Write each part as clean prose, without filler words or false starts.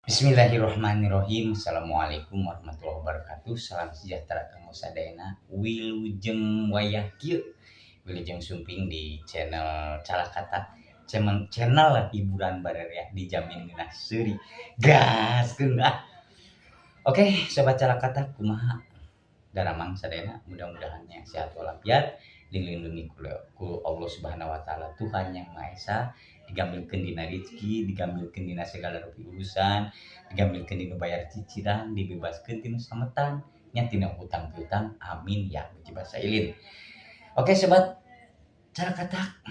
Bismillahirrahmanirrahim. Assalamualaikum warahmatullahi wabarakatuh. Salam sejahtera kanggo sadayana. Wilujeng wayah kieu. Wilujeng sumping di channel Calakata. Channel, channel hiburan baraya dijamin ngeunah seuri. Gas ah. Oke, sobat Calakata, kumaha daramang sadayana? Mudah-mudahan yang sehat walafiat, dilindungi ku Allah Subhanahu wa Taala, Tuhan yang Maha Esa, digambilkeun dina rezeki, digambilkeun dina segala rupi urusan, digambilkeun dina bayar cicilan, dibebaskeun tina sametan nya, tina hutang piutang. Amin ya mujibah sailin. Oke, sobat Calakata,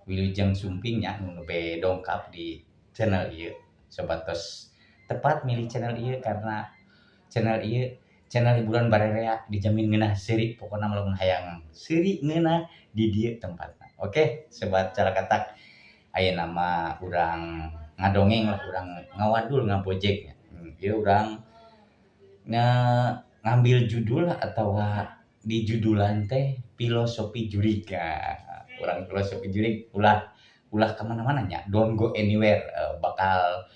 wilujeng sumping nya nu nembe dongkap di channel ieu. Sobat tos tepat milih channel ieu karena channel ieu channel hiburan baraya dijamin ngeunah seuri. Pokokna lamun hayang seuri ngeunah, di dieu tempatna. Oke, sobat Calakatak, ayeuna mah urang ngadongeng lah, urang ngawadul ngabojek nya. Ieu urang ngambil judul atau di judulan teh filosofi jurig ya. Urang filosofi jurig, ulah ulah kemana-mana nya, don't go anywhere, bakal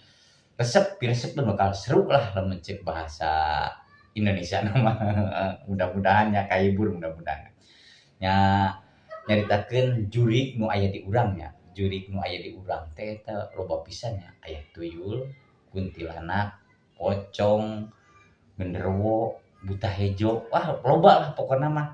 resep resep, bakal seru lah lamun cek bahasa Indonesia nama. Mudah-mudahan ya kahibur, mudah-mudahan nya. Nyaritakeun jurig nu aya di urang nya. Jurig nu aya di urang teh eta loba pisan nya, aya tuyul, kuntilanak, pocong, genderuwo, buta hejo, wah, loba lah pokokna mah.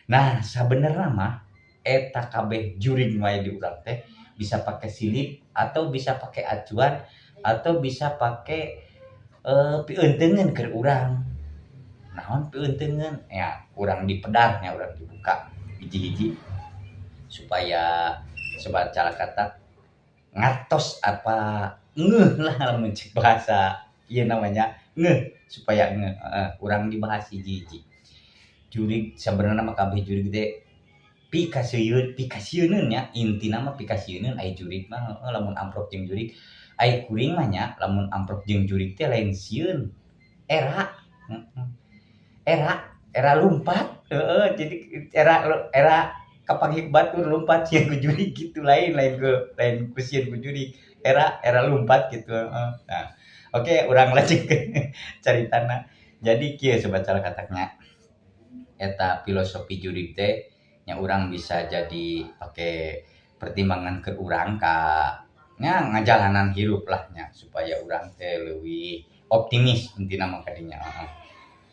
Nah, sabenerna mah eta kabeh jurig nu aya di urang teh bisa pakai silip atau bisa pakai acuan atau bisa pakai pieuteungeun keur urang. Naon pieuteungeun ya? Urang dipedar nya, urang dibuka hiji-hiji supaya sobat Calakata ngartos apa ngeuh lah, lamun cek bahasa ieu namanya ngeuh, supaya ngeuh. Heeh, urang dibahas hiji-hiji jurig. Sebenarnya mah kabeh jurig teh pikasieun, pikasieuneun nya, intina mah pikasieuneun. Aya jurig mah heueuh lamun amprok jeung jurig. Ai kuring mah nya, lamun amprok jeung jurig teh lain sieun, era heeh, era era lumpat heeh. Jadi era era kapanggih batur lumpat, sieun ku jurig gitu. Lain lain ku lain ku sieun ku jurig, era era lumpat gitu heeh. Nah, oke, urang lanjutkeun caritana. Jadi kieu, sobat Calakataknya, eta filosofi jurig teh nya urang bisa jadi pake pertimbangan ke urang ka nya ngajalanan hirup lah nya, supaya urang teh leuwih optimis intina mah kadinya heeh.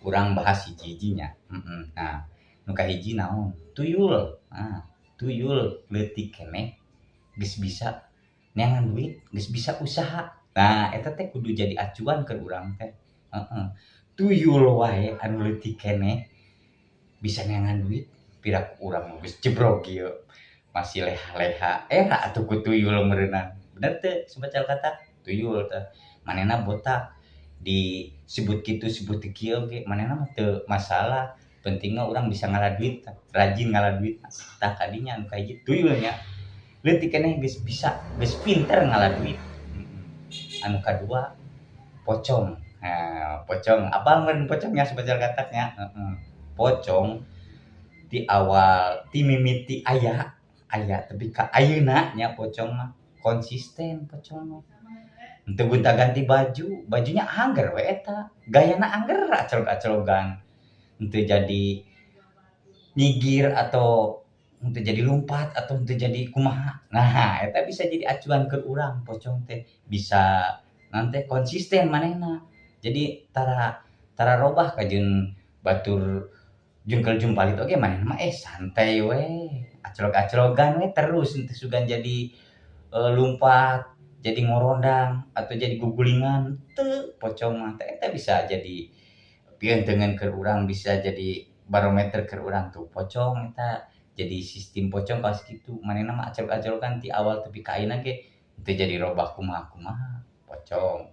Urang bahas hiji-hiji nya heeh. Nah, nu kahiji naon? Tuyul. Nah, tuyul leutik keneh geus bisa neangan duit, geus bisa usaha. Nah, eta teh kudu jadi acuan ke urang teh heeh. Tuyul wae anu leutik keneh bisa neangan duit, piraku urang geus jebrog kieu masih leha-leha, era atuh ku tuyul meureunan. Bener teu, sobat Calakata? Tuyul teh manehna botak, disebut kitu sebut kieu ge manehna mah teu masalah, penting mah urang bisa ngala duit, rajin ngala duit. Tah, kadinya anu kahiji tuyul nya, leutik keneh geus bisa, geus pinter ngala duit. Anu kadua pocong. Nah, pocong apal meureun pocongnya, sobat Calakatak nya? Heeh, pocong ti awal ti mimiti aya aya tepi ka ayeuna nya, pocong mah konsisten. Pocong mah henteu gonta-ganti baju, bajunya angger we eta, gayana angger aclog-aclogan, henteu jadi nyigir atau henteu jadi lumpat atau henteu jadi kumaha. Nah, eta bisa jadi acuan ke urang. Pocong teh bisa nanti konsisten manehna, jadi tara tara robah kajeun batur jungkel jumpalit oge manehna mah santai we, aclog-aclogan we terus, henteu sugan jadi lumpat, jadi ngorondang atau jadi gugulingan, teu. Pocong mah teh eta bisa jadi pieuteungeun keur urang, bisa jadi barometer keur urang tuh pocong eta. Jadi sistem pocong kawas kitu, manehna mah aclog-aclogan ti awal tepi ka ayeuna ge teu jadi robah kumaha-kumaha pocong.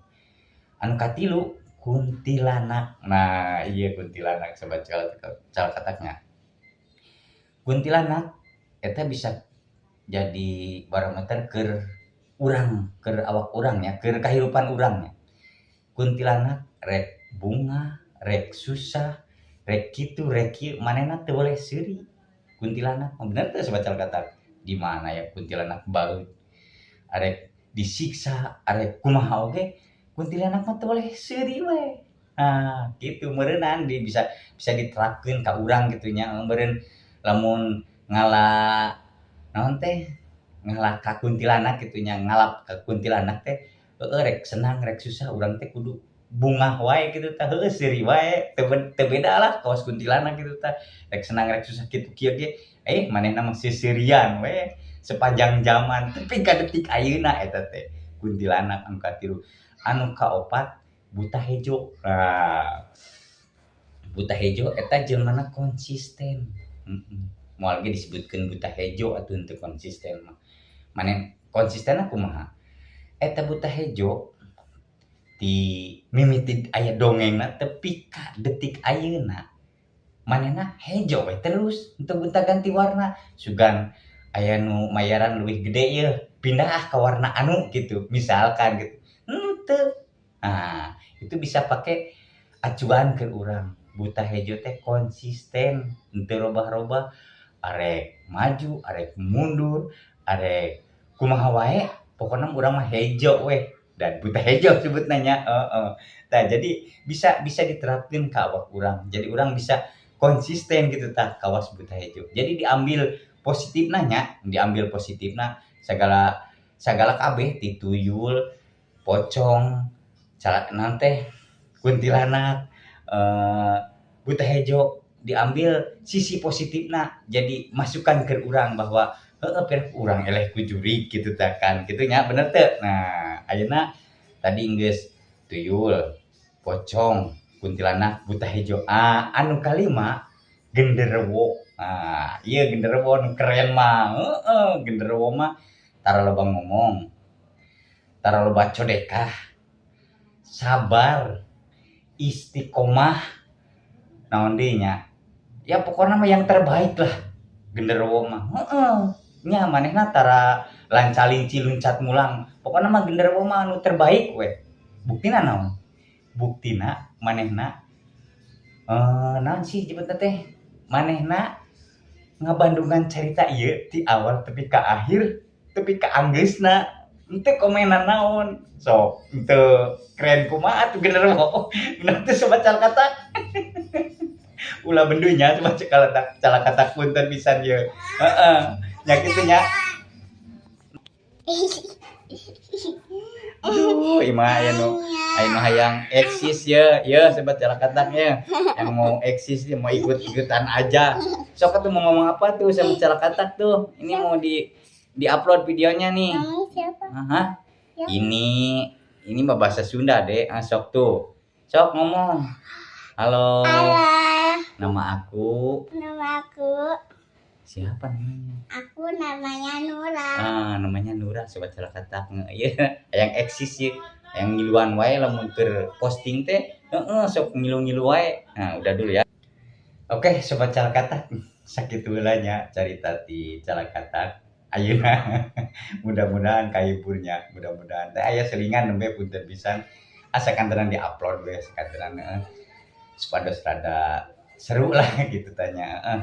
Anu katilu, kuntilanak. Nah, ieu kuntilanak, sobat Calakataknya. Kuntilanak eta bisa jadi barometer keur urang, keur awak urang nya, keur kahirupan urang nya. Kuntilanak rek bungah, rek susah, rek kitu rek kieu, manehna teu boleh seuri kuntilanak. Bener teu, sobat Calakatak? Di mana ya kuntilanak baeud, arek disiksa, arek kumaha oge. Kuntilanak mah teu boleh seuri we. Nah, gitu meureunan di bisa bisa diterapkeun ka urang kitu nya, meureun lamun ngala naon teh, ngala ka kuntilanak kitu nya, ngalap ka kuntilanak teh heueuh rek senang rek susah urang teh kudu bungah wae kitu tah, heueuh seuri wae, teu teu beda lah kawas kuntilanak kitu tah. Rek senang rek susah kitu kieu ge, eh manehna mah seuseurian we sepanjang zaman tepi ka detik ayeuna eta teh kuntilanak anu katilu. Anu kaopat buta hejo. Nah, buta hejo eta jelmana konsisten. Moal ge disebutkeun buta hejo atuh henteu konsisten mah. Maneh konsistenna kumaha? Eta buta hejo ti mimiti aya dongengna tepi ka detik ayeuna manehna hejo we terus henteu gonta ganti warna. Sugan aya nu mayaran leuwih gede yeuh, pindah ah ka warna anu gitu, misalkan gitu. Henteu. Nah, itu bisa pake acuan ke urang. Buta hejo teh konsisten, henteu robah-robah, arek maju, arek mundur, arek kumaha wae, pokona urang mah hejo weh. Dan buta hejo sebutna nya, heeh. Tah jadi bisa bisa diterapkeun ka awak urang. Jadi urang bisa konsisten gitu tah kawas buta hejo. Jadi diambil positifna nya, diambil positifna sagala sagala kabeh ti tuyul, pocong, naon teh, kuntilanak, buta hejo diambil sisi positifna jadi masukan ke urang bahwa heueuh piraku urang eleh ku jurig kitu tah kan, kitu nya bener teu? Nah, ayeuna tadi geus tuyul, pocong, kuntilanak, buta hejo. Ah, anu kalima genderuwo. Nah, ieu genderuwo nu keren mah, heueuh genderuwo mah tara loba ngomong, tara loba codekah, sabar, istiqomah, naon deui nya, ya pokona mah yang terbaik lah genderuwo mah, heueuh. Nya manehna tara lanca-linci luncat mulang, pokona mah genderuwo mah anu terbaik we. Buktina naon? Buktina manehna naon sih nyebutna teh, manehna ngabandungan carita ieu ti awal tepi ka akhir, tepi ka anggeusna, henteu komenan naon. Sok henteu keren kumaha atuh genderuwo. Bener teu Sobat Calakatak? Ulah benduh nya Sobat Calakatak, Calakatak punten pisan ieu. Heeh, nya kitu nya. Aduh, ieu mah aya nu hayang eksis ye, ye Sobat Calakatak ye. Yang mau eksis mau ikut-ikutan aja. Sok atuh mau ngomong apa tuh sama Calakatak tuh? Ini mau di upload videonya nih. Namanya siapa? Hah? Ini mah bahasa Sunda, Dek. Ah, sok tuh. Sok ngomong. Halo. Halo. Nama aku. Nama aku. Siapa namanya? Aku namanya Nura. Ah, namanya Nura Sobat Calakatak. Ieu yang eksis ye, yang ngiluan wae lamun keur posting teh, heeh sok ngilu-ngilu wae. Nah, udah dulu ya. Oke, Sobat Calakatak, sakitu heula nya carita ti Calakatak. Ayeuna mudah-mudahan kahibur nya, mudah-mudahan teh aya selingan nembe punten pisan. Asa kantenan di-upload we sakantenan heeh. Supados rada seru lah gitu tanya, heeh.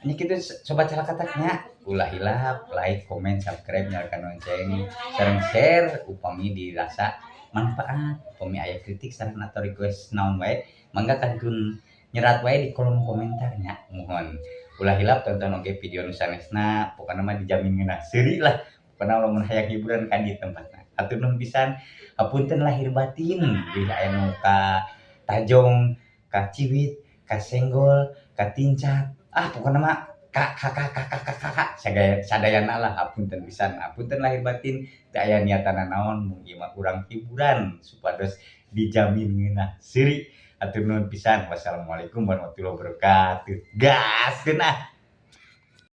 Nya kitu Sobat Calakatak nya, ulah hilap like, komen, subscribe, nyalakan lonceng, sareng share upami dirasa manfaat. Upami aya kritik saran atau request naon wae, mangga kantun nyerat wae di kolom komentar nya. Mohon ulah hilap tonton oge video nu sanesna, pokona mah dijamin ngeunah seuri lah. Pokona lamun hayang hiburan kan di tempatna. Hatur nuhun pisan, hapunten lahir batin, bilih aya nu ka tajong, ka ciwit, ka senggol, ka tincak. Ah pokona mah ka ka ka ka ka ka ka, ka. Sadayana lah hapunten pisan, hapunten lahir batin, teu aya niatan naon, mung ieu mah urang hiburan supados dijamin ngeunah seuri. Hatur nuhun pisan. Wassalamualaikum warahmatullahi wabarakatuh. Gaskeun ah.